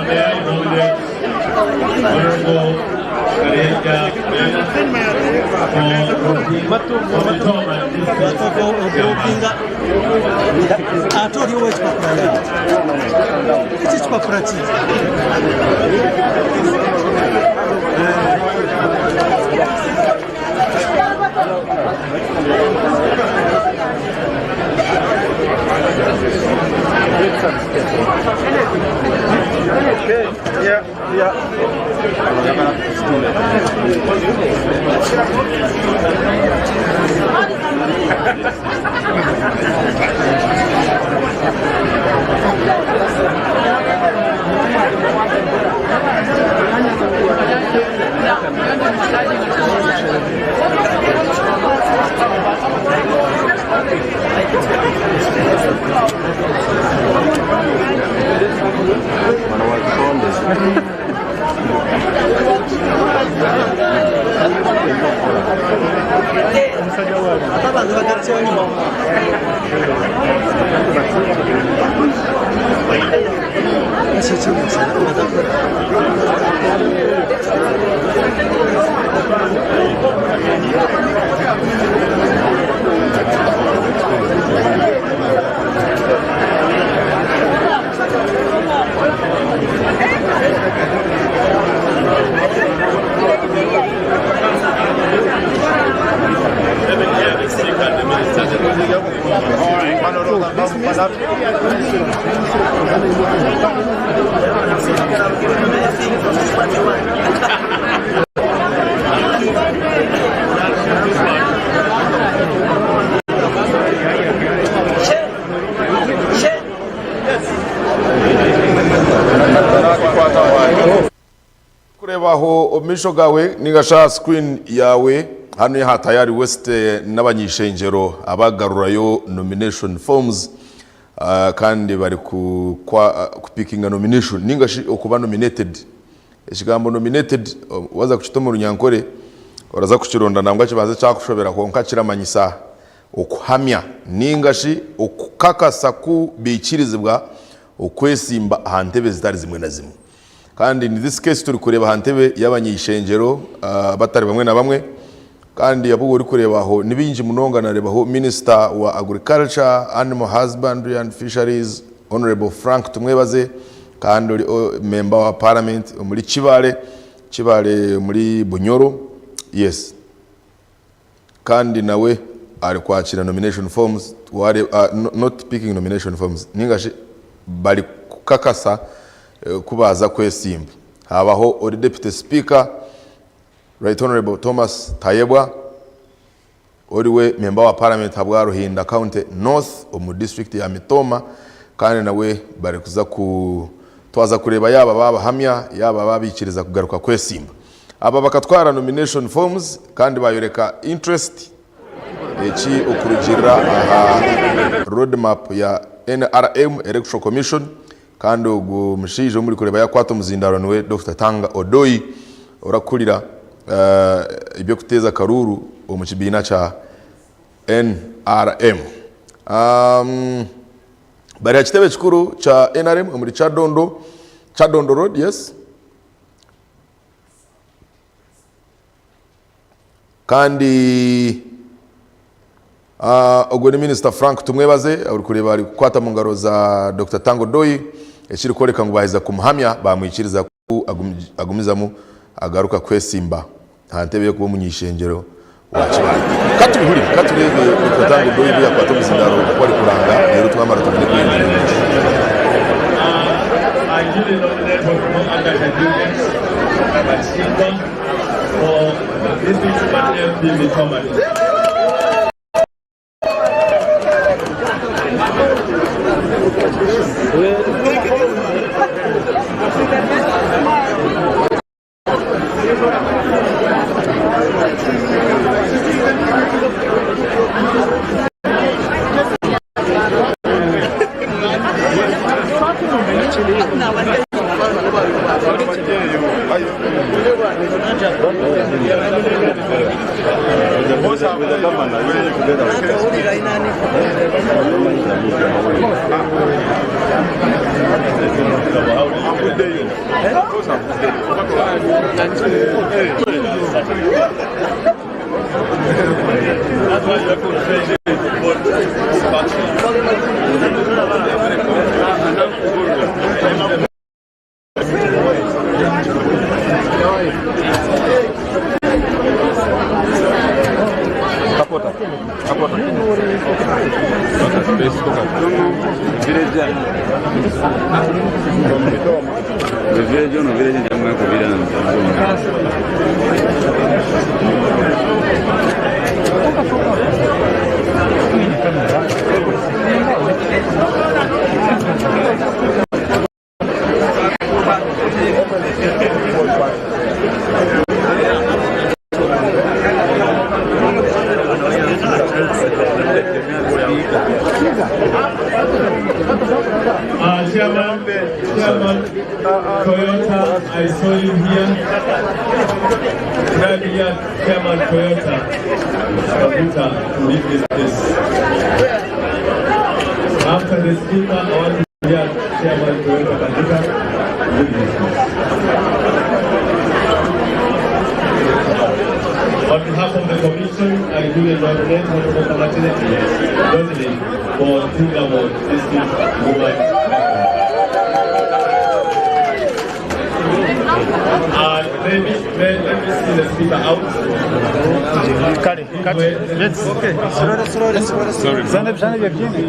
May I nominate Honorable Karyeija Ben for Mitooma District Chairman. Ate ori ow'ekipapura yaaba eki ekipapura ki? Let me hear the speaker and the minister. Kureeba aho omu maisho gaawe ninga shi aha screen yaawe hanu aha Tayari West n'abany'ishengyero abagarurayo nomination forms kandi bari kupikinga nomination ninga shi okuba nominated. Ekigambo nominated waaza kukita omu runyankore oraza kukironda nangwa kibanze kyakushobera kwonka kiramanyisa okuhamya ninga shi okukakasa ku baikirizibwa okwesimba aha ntebe zitari zimwe na zimwe. Kandi in this case turi kureeba aha ntebe y'abanyeishengyero abatari bamwe na bamwe kandi abu orikureeba aho ni baingi munonga nareebaho minisita wa agriculture, animal husbandry and fisheries Honourable Frank Tumwebaze kandi ori member wa parliament omuri Kibale, Kibale omuri Bunyoro yes. Kandi nawe ari kwakira nomination forms not picking nomination forms ninga shi bari kukakasa ku baaza kwesimba. Habaho ori deputy speaker Right Honourable Thomas Tayebwa oriwe member wa parliament ahabwa Ruhinda county North omu district ya Mitooma kandi nawe bari kuza ku twaza kureeba yaaba babahamya yaaba babaikiriza kugaruka kwesimba. Aba bakatwara nomination forms kandi bayoreka interest eki okurugirira aha road map ya NRM Electoral Commission kandi ogu mushaija ou murikureeba yakwata omuzindaaro niwe Dokita Tanga Odoi orakukurira eby'okuteeza akaruuru omu kibiina kya NRM. Bari aha kitebe kikuru kya NRM omuri Kyadondo, Kyadondo Road yes. Kandi ogwo ni minisita Frank Tumwebaze orikureeba arikukwata omu ngaro za Dokita Tanga Odoi ekirikworeka ngu baaheza kumuhamya baamwikiriza ku agumizamu agaruka kwesimba aha ntebe y'okuba omuny'eishengyero wa Kibaale. Ka tubihurire, ka tureebe Dokita Tanga Odoi obu yaakwata omuzindaaro oku arikuranga reero twamara tubone kweyongyera omu maisho. I duly nominate Honourable Agatha Juliet Nabakingwa for District 1 MP Mitooma District. Uh, Chairman, Chairman, Toyota, I saw you here. Can I hear Chairman Toyota, Kabuta, to leave this place? After the speaker, I want to hear Chairman Toyota Kabuta leave this place. On behalf of the Commission, I do nominate Honorable Kamateneti Rosaline for Ntungamo District Woman Let me see the speaker out. Kale, kati, let's. Okay, slowly, slowly, slowly. Sorry. Zana ebishushani ebyo byine.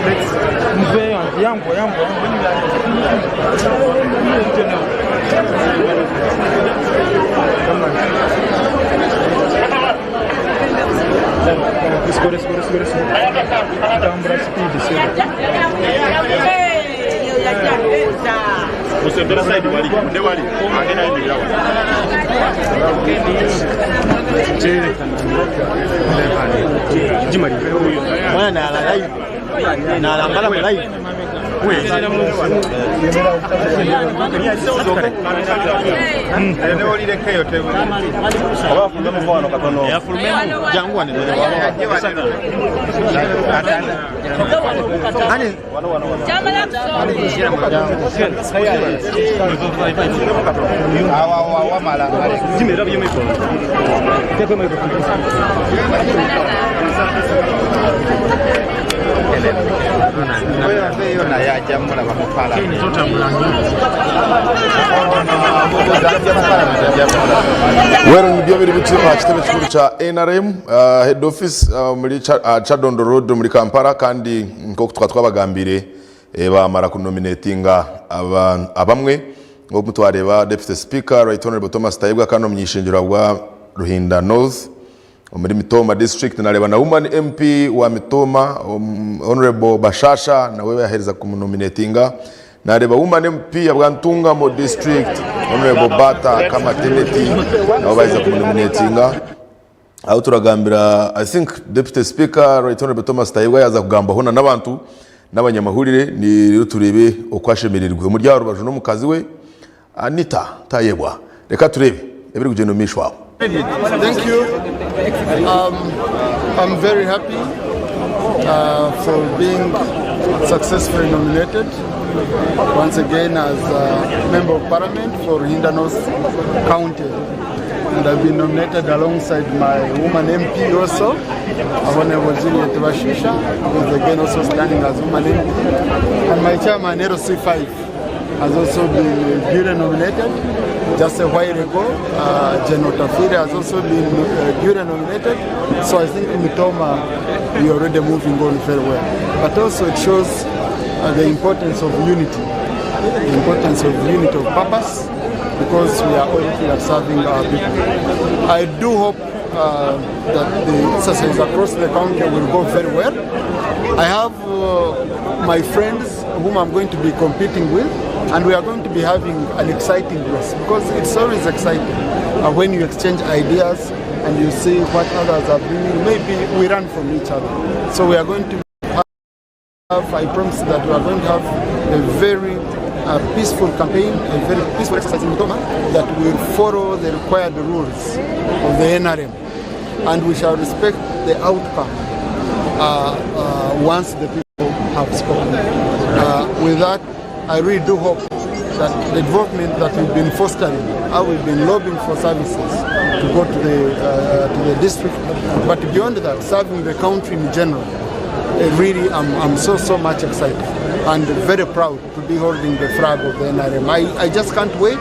Let's. Muveyo, yangu, yangu. Escura, escura, escura, escura. Tambura speed, Mwana ala live nalambala mu live. Well, nibyo biri biti aha kitebe kikuru kya NRM head office omuri Kyadondo Road omuri Kampala kandi nk'oku tukaba twabagambire bamara kunominatinga abamwe nk'oku twareeba Deputy Speaker Right Honorable Thomas Tayebwa kandi omuny'ishengyero bwa Ruhinda North omuri Mitooma district nareeba na Woman MP wa Mitooma Honorable Bashasha nawe yaheereza kumunominatinga nareeba Woman MP abwa Ntungamo district Honorable Bata Kamateneti nabo baheza kumunominatinga ahu turagambira I think Deputy Speaker Right Honorable Thomas Tayebwa yaza kugambaho na n'abantu n'abanyamahurire ni rero tureebe oku ashemereirwe omuri aha rubaju n'omukazi we Anita Tayebwa reka tureebe ebirikugyenda omu maisho aho. Thank you. I'm very happy for being successfully nominated once again as a Member of Parliament for Ruhinda North County. And I've been nominated alongside my woman MP also, Honorable Juliet Bashisha, who is again also standing as woman MP. And my chairman, LC5, has also been duly nominated. Just a while ago, General Tafiri has also been duly nominated. So I think Mitooma, we are already moving on very well. But also it shows the importance of unity, the importance of unity of purpose, because we are all looking at serving our people. I do hope that the exercise across the county will go very well. I have my friends whom I'm going to be competing with, and we are going to be having an exciting race, because it's always exciting when you exchange ideas and you see what others are bringing. Maybe we learn from each other. So we are going to have, I promise that we are going to have a very peaceful campaign, a very peaceful exercise in Mitooma that will follow the required rules of the NRM. And we shall respect the outcome uh, uh, once the people have spoken. Uh, with that, I really do hope that the development that we've been fostering, how we've been lobbying for services to go to the, uh, to the district, but beyond that, serving the country in general, really I'm, I'm so, so much excited and very proud to be holding the flag of the NRM. I, I just can't wait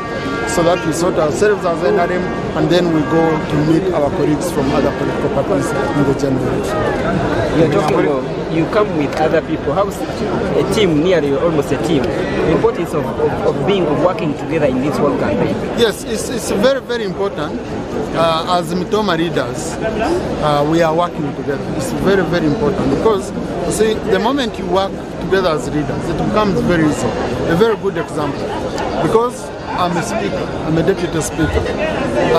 so that we sort ourselves as NRM and then we go to meet our colleagues from other political parties in the general election. You're talking of, you come with other people. How's a team, nearly almost a team, the importance of, of, of being, of working together in this whole campaign? Yes, it's, it's very, very important. Uh, as Mitooma leaders, uh, we are working together. It's very, very important because, you see, the moment you work together as leaders, it becomes very easy. A very good example. Because I'm a speaker, I'm a deputy speaker,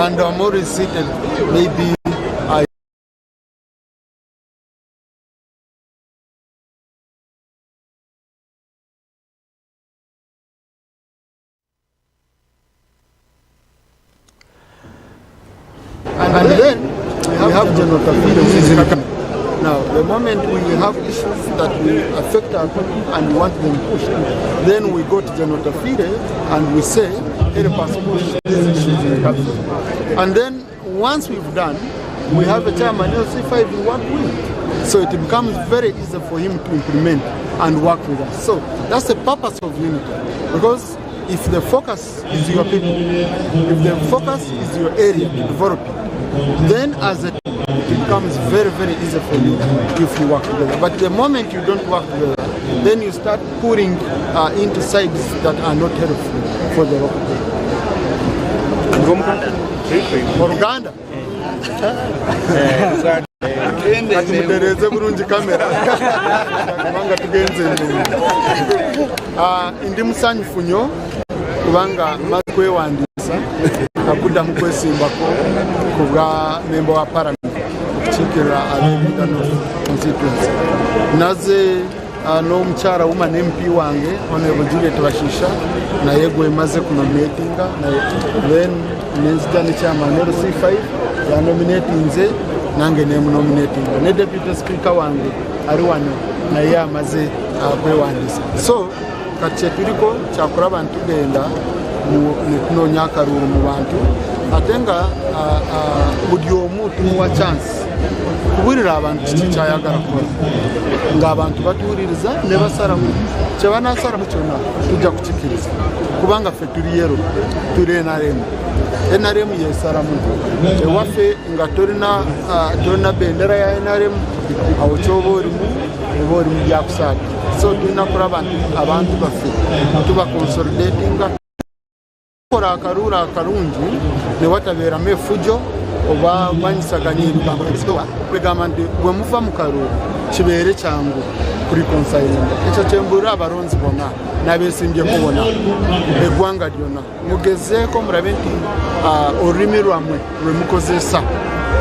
and I'm always seated maybe I And then we have General Tafwire who is in cabinet. Now, the moment we have issues that will affect our people and we want them pushed, then we go to General Tafwire and we say, help us push these issues in cabinet. And then once we've done, we have a chairman LC5 we work with. So it becomes very easy for him to implement and work with us. So that's the purpose of unity. Because if the focus is your people, if the focus is your area to develop it, then as a it becomes very, very easy for you if you work together. But the moment you don't work together, then you start putting into sides that are not helpful for the local people. Oruganda. Kati mutereeze bulungi kamera kubanga tugenze ndungi. Ah, ndi musanyufu nnyo kubanga maze kwewandiisa okuddamu kwesimbako ku bwa memba wa palamenti okukiikirira ab'e North constituency. Naze ah, n'omukyala woman MP wange Honorable Juliet Bashisha naye gwemaze kunominatinga naye then nenzija ne chairman LC5 yanominatinze nange nemunominatinga ne deputy speaker wange ali wano naye amaze ah, kwewandiisa so kati kyetuliko kyakuraba ntugenda netunoonya akaruuru mu bantu ate nga ah, ah, buli omu tumuwa chance kuburira abantu kiki kyayagala kukola ng'abantu batuwuliriza ne basalamu kyebanasalamu kyonna tujja kukikiriza kubanga ffe tuli yero tuli NRM NRM yesalamu ewaffe nga tolina ah, tolina bendera ya NRM awo kyoba olimu oba oli mu byakusaaga so tulina kulaba nti abantu baffe tubaconsolidatinga kola akaruuru akarungi ne watabeeramu efujjo oba manyisaganya ebigambo ebisitowa kwegamba nti bwe muva mu karuuru kibeere kyangu kureconcilinga ekyo kyembuulira abalonzi bonna n'abeesimbyeko bonna eggwanga lyonna mugezeeko mulabe nti ah, olulimi lwammwe lwe mukozesa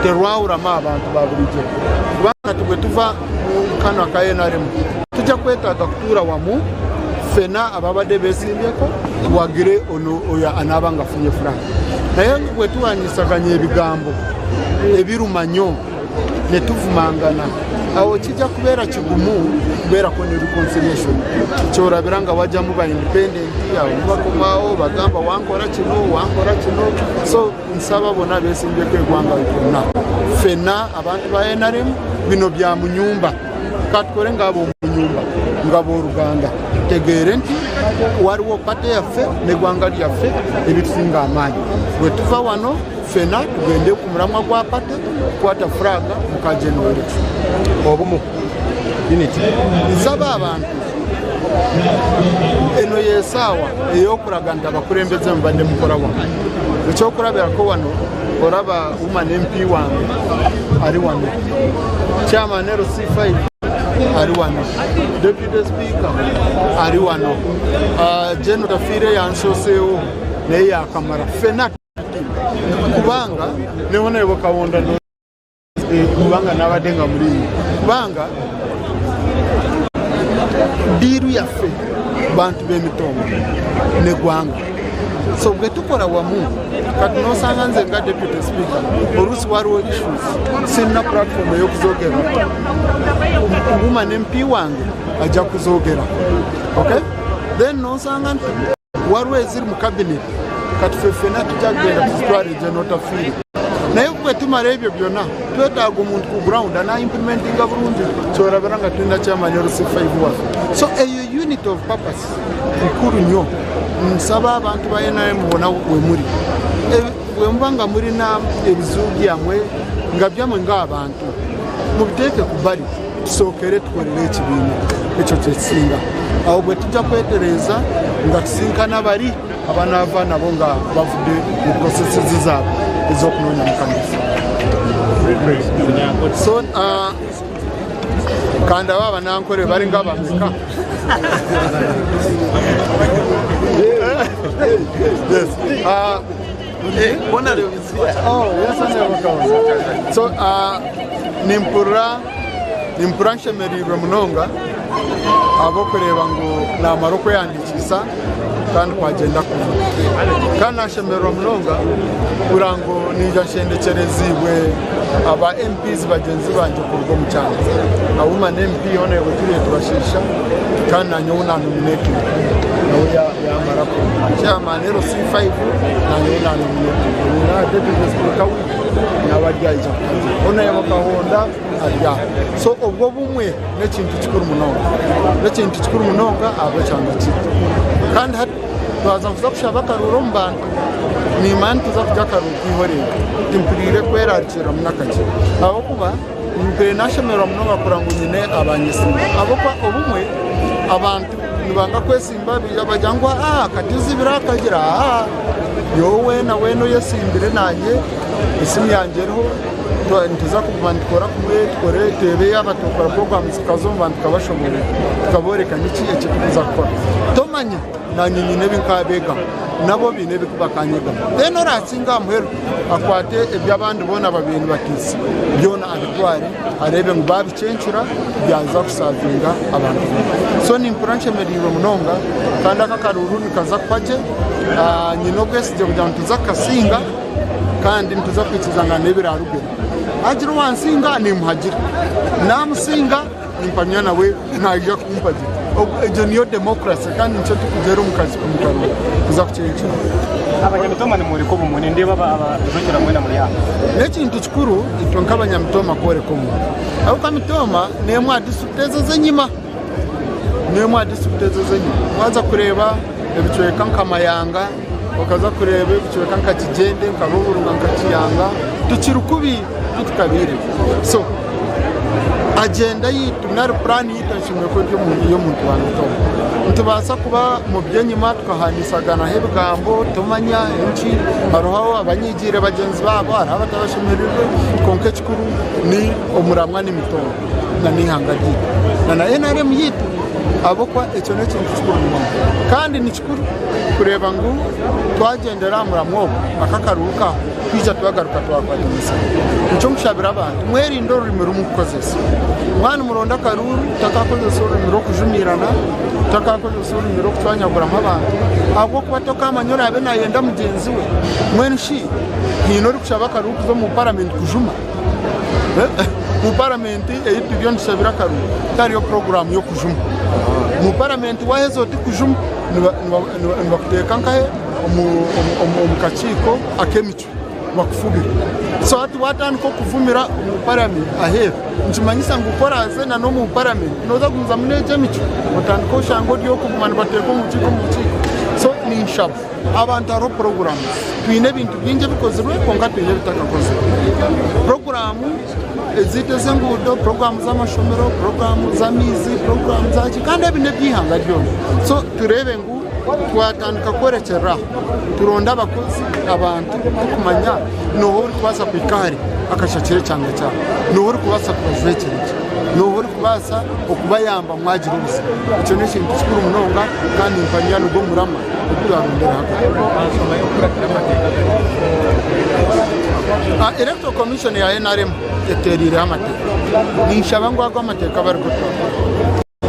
terwawulamu abantu ba bulijjo kubanga kati bwe tuva mu kano aka NRM tujja kwetaaga kutuula wamu ffena ababadde beesimbyeko tuwagire ono oyo anaaba nga afunye flag naye bwe tuwanyisaganya ebigambo ebiruma nnyo ne tuvumangana awo kijja kubeera kigumu kubeerako ne reconciliation kyorabira nga wajjamu ba independent awo bakomawo bagamba wankora kino wankora kino so nsaba bonna beesimbyeko eggwanga lyonna ffenna abantu ba NRM bino bya mu nyumba katukole ng'ab'omu nyumba nga booluganda tegeere nti waliwo party yaffe n'eggwanga lyaffe ebitusinga amaanyi bwe tuva wano ffena tugende ku mulamwa gwa party kukwata flag muka general election obumu unity nsaba abantu eno yesaawa ey'okulaga nti abakulembeze mubadde mukola wano ekyokulabirako wano olaba woman mp wange ali wano chairman lc5 ali wano deputy speaker ali wano uh, general Tafwire yansoseewo naye yakamala ffenna kubanga newonaibo kawonda no eh, kubanga nabadde nga mulimu kubanga deal yaffe bantu b'emitongo neggwanga So bwetukora wamu kati nosanga nze nga deputy speaker orusi wariho issues sirina platform eyokuzogeraho woman MP wange aja kuzogeraho okay then nosanga nti wariho eziri mu cabinet kati ffe ffena tujja kugenda tuzitware Gen Otafiire naye bwetumara ebyo byona twetaaga omuntu ku ground ana implementinga burungi kyorabira nga twine chairman LC5 waffe so eyo unit of purpose nkuru nnyo. Nsaba abantu ba nrm boona wemuri, bwemuba nga murina ebizibu byamwe nga byamwe ng'abantu, mubiteeke kubari tusookere tukorere ekibiina ekyo kyekisinga. Aho bwetujja kwetereeza nga tusinkana bari abanaava nabo nga bavudde mu processes zaabwe ez'okunoonya Mukama. So, Kandi aba abanankore bari nk'abameka? Yes. Oh, yes, So, nimpurira nimpurira nshemereirwe munonga ahabw'okureeba ngu naamara okwehandiikisa kandi kwagyenda kubi. Kandi nashemererwa munonga kuhurira ngu naija nshendekyereziibwe aba MPs bagyenzi bangye kuruga omu kyanga. A woman MP hoona turiyo tubashiisha kandi naanye ou nanominetinga nawe yamara kuruga. Chairman LC5 naanye ou nanominetinga. Na Deputy Speaker waitu nawe aryaija kuhagira. Hoona yaaba akahonda ari aho. So obwo obumwe n'ekintu kikuru munonga. N'ekintu kikuru munonga ahabw'ekyanga kyaitu. Kandi hati twaza kuza kushaba akaruuru omu bantu, niimanya nituza kurya akaruuru k'eihoreero. Timpuriire kwerarikiriramu n'akakye. Ahabw'okuba mpuriire naashemererwa munonga kureba ngu nyine abanyesimba. Ahabw'okuba obumwe abantu nibanga kwesimba bagira ngu aa katuzibire akagira aa nyowe weena weena oyesimbire naanye esimu yangye eriho. Nituza kuguma nitukora kumwe tukore tureebe yaaba twakora puroguramu tukaza omu bantu tukabashoboorora tukabooreka niki eki turikuza kukora. Tomanya naanye nyine ebi nkabeegaho nabo baine ebi bakanyegaho. Then oraatsinga aha muheru akwate ebi abandi boona babaire nibatiisa byona abitware areebe ngu baabicencura byaza kusaavinga abantu boona. So nimpurira nshemereirwe munonga kandi aka akaruuru nikaza kuba gye, nyine obwesigye kugira ngu nituza kukasinga. Kandi nituza kwikiriza n'ebiraarugeho. Haagira owansinga, niimuhagira. Naamusinga, nimpamya nawe naija kumpagira. Egyo niyo demokurasi kandi nikyo turikugyera omu karuuru kuza kucencura. Abanyamitoma nimworeka obumwe, nindeeba abajwekyerwa mwena muri aha. N'ekintu kikuru itwe nk'abanyamitoma kworeka obumwe. Ahabw'okuba mitooma n'emwe aha disiturikiti ezo ez'enyima. N'emwe aha disiturikiti ezo ez'enyima. Waaza kureeba ebicweka nka Mayanga. Okaza kureeba ebicweka nka Kigyende, nka Ruhurunga, nka Kiyanga, tukiri kubi titukabiire. So agenda yaitu nari puraani yaitu enshemereire kuba eri ey'omuntu wa Mitooma. Nitubaasa kuba omu by'enyima tukahanisaganaho ebigambo tomanya enki, hariho abanyigiire bagyenzi baabo, hariho abatabashemereirwe, kwonka ekikuru ni omuramwa ni Mitooma na n'eihanga ryaitu na na NRM yaitu ahabw'okuba ekyo n'ekintu kikuru munonga kandi ni kikuru kureeba ngu twagyendera aha muramwa ogu, aka akaruuru kaahwa twija twagaruka twakwatanisa. Nikyo nkushabira abantu, mwerinde orurimi ru murikukozesa. Mwaba nimuronda akaruuru, mutakakozesa orurimi rw'okujumiirana, mutakakozesa orurimi rw'okucwanyaguramu abantu, ahabw'okuba tokaamanya oraabe naayenda mugyenzi we. Mbwenu shi haine orikushaba akaruuru kuza omu paramenti kujuma? Omu paramenti ei turiyo nitushabira akaruuru tihariyo puroguraamu y'okujuma. Omu paramenti waaheza oti kujuma nibakuteeka nkahe omu kakiiko ak'emicwe bakufubire. So hati waatandika okuvumira omu paramenti aheeru nikimanyisa ngu ku oraaze n'omu paramenti nooza kugumizamu n'egyo emicwe otandike oshange ori okuguma nibakuteeka omu bukiiko omu bukiiko. So ninshaba. Abantu hariho puroguraamu. Twine ebintu bingi ebikozirwe kwonka twine ebitakakozirwe. Puroguraamu ezaitu ez'enguudo, puroguraamu z'amashomero, puroguraamu z'amaizi, puroguraamu zaki kandi ebi n'eby'eihanga ryona. So tureebe ngu twatandika kworekyerera aho, turonde abakozi, abantu b'okumanya n'oha orikubaasa kuhika hare akashakira ekyanga kyabo, n'oha orikubaasa kubajwekyera gye, n'oha orikubaasa okubayamba mwagira obuzibu. Ekyo n'ekintu kikuru munonga kandi nimpamya nigwo muramwa. Electoral Commission ya NRM etereireho amateeka. Ninshaba ngu ago amateeka abe arigo twakora.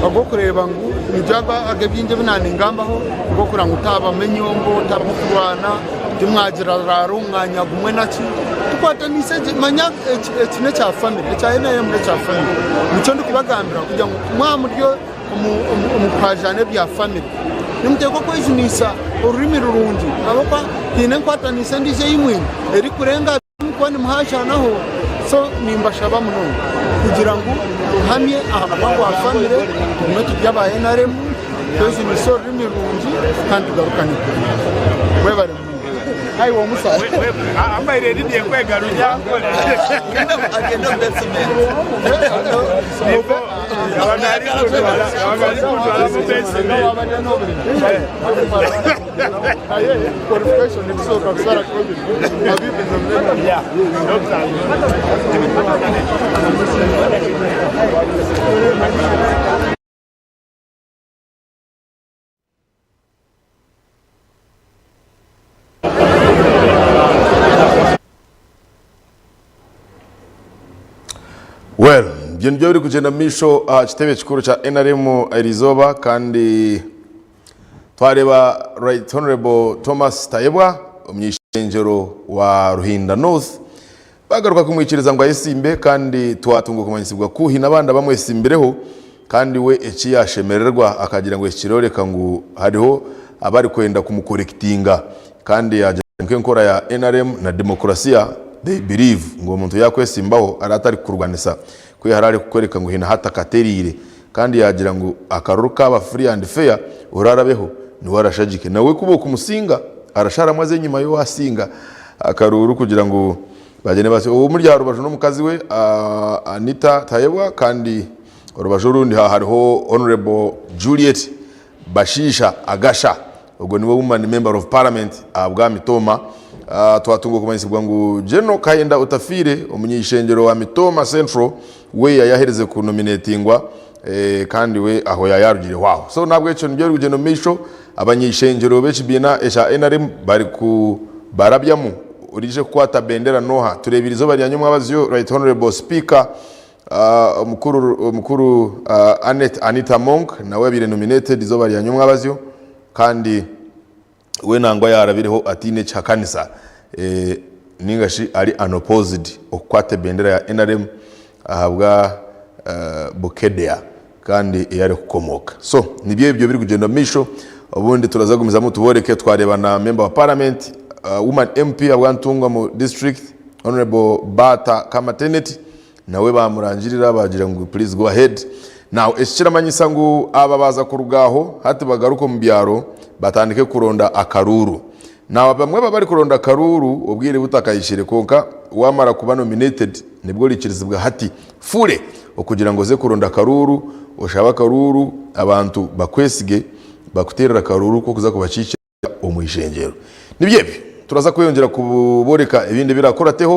Ag'okureeba ngu Nibyo ago ebingi ebi naaningambaho nk'okugira ngu taabamu enyombo, taabamu kurwana, timwagira rurara omu mwanya gumwe naki, tukwatanise gye. Manya eki eki n'ekya famire, ekya NRM n'ekya famire. Nikyo ndikubagambira kugira ngu mwaba muri omu kuhaajaana ebya famire, nimuteekwa kwejunisa orurimi rurungi ahabw'okuba haine enkwatanisa endiijo ei mwine erikurenga aha bi murikuba nimuhaajaanaho. So nimbashaba munonga kugira ngu tuhamye aha murimo gwa famire, tugume turi aba NRM, twejunise orurimi rurungi kandi tugarukane kurungi. Mwebare munonga. Well, ibyo nibyo biri kugyenda mu maisho aha kitebe kikuru kya NRM erizooba kandi twareeba Right Honorable Thomas Tayebwa omuny'eishengyero wa Ruhinda North Baagaruka kumwikiriza ngu ayesimbe, kandi twatunga okumanyisibwa ku haine abandi abamwesimbireho, kandi we eki yaashemererwa akagira ngu eki kirooreka ngu hariho abarikwenda kumukorekitinga kandi yaagira ngu nk'enkora ya nrm na demokurasiya they believe ngu omuntu yaakwesimbaho araba atarikukurwanisa kwiha hare arikukworeka ngu haine ahu atakatereire kandi yaagira ngu akaruru kaaba free and fair oraarabeho niwe arashagike nawe kuba okumusinga arasharamu aze enyima y'owaasinga akaruuru kugira ngu bagyende basi ow'omuri aha rubaju n'omukazi we Anita Tayebwa kandi orubaju orundi ha hariho Honourable Juliet Bashiisha Agasha ogwo niwe woman member of parliament ahabwa Mitooma. Twatunga okumanyisibwa ngu General Kahinda Otafiire omunyeishengyero wa Mitooma Central we yayaherize ku nominatingwa kandi we aho yayarugireho aho. So nahabwekyo nibyo biri kugyenda omu maisho abanyeishengyero b'ekibiina ekya nrm bari ku barabyamu orije kukwata bendera noha? Tureebire eizooba rya nyomwabazyo Right Honourable Speaker Omukuru omukuru Annet Anita Among nawe abaire nominated eizooba rya nyomwabazyo kandi we nangwa yaarabireho ataine kihakanisa ninga shi ari unopposed okukwata ebendera ya nrm ahabwa Bukedea kandi ei arikukomooka. So nibyo ebyo ebirikugyenda omu maisho obundi turaza kugumizamu tubooreke twareeba na member wa parliament woman MP ahabwa Ntungamo district Honourable Baata Kamateneti Nawe baamurangirira baagira ngu please go ahead. Now eki kiramanyisa ngu aba baaza kuruga aho hati bagaruke omu byaro batandike kuronda akaruuru. Now bamwe ababa barikuronda akaruuru obwire butakahikire kwonka waamara kuba nominated nibwo orikirizibwa hati fully okugira ngu oze kuronda akaruuru, oshabe akaruuru abantu bakwesige bakuteerere akaruuru k'okuza kubakiikirira. omu ishengyero. Nibyo ebyo, turaza kweyongyera kuboreka ebindi ebirakurateho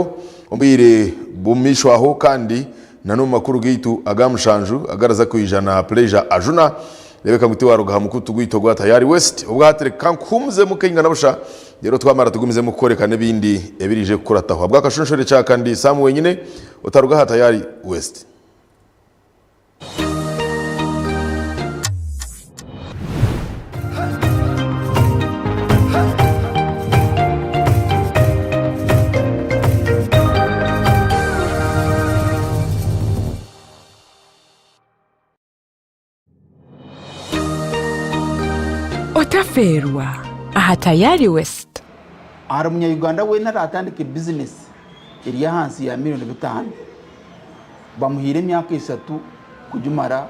omu bwire bw'omu maisho aho kandi na n'omu makuru gaitu aga mushanju agaraza kwija na Pleasure Ajuna. Rebeka ngu tiwaruga aha mukutu gwaitu ogwa Tayari West. Obwo hati reka nkuhumuzemu kaingana busha reero twamara tugumizemu kukoreka n'ebindi ebiraije kukurataho. Ahabw'akashonshore kyaka ndi Sam Wenyine otaruga aha Tayari West. Otafeerwa aha Tayari West. Ahari omunya-Uganda weena araatandike bizinesi eri ahansi ya miriyoni bitaano, bamuhaire emyaka eshatu kugimara.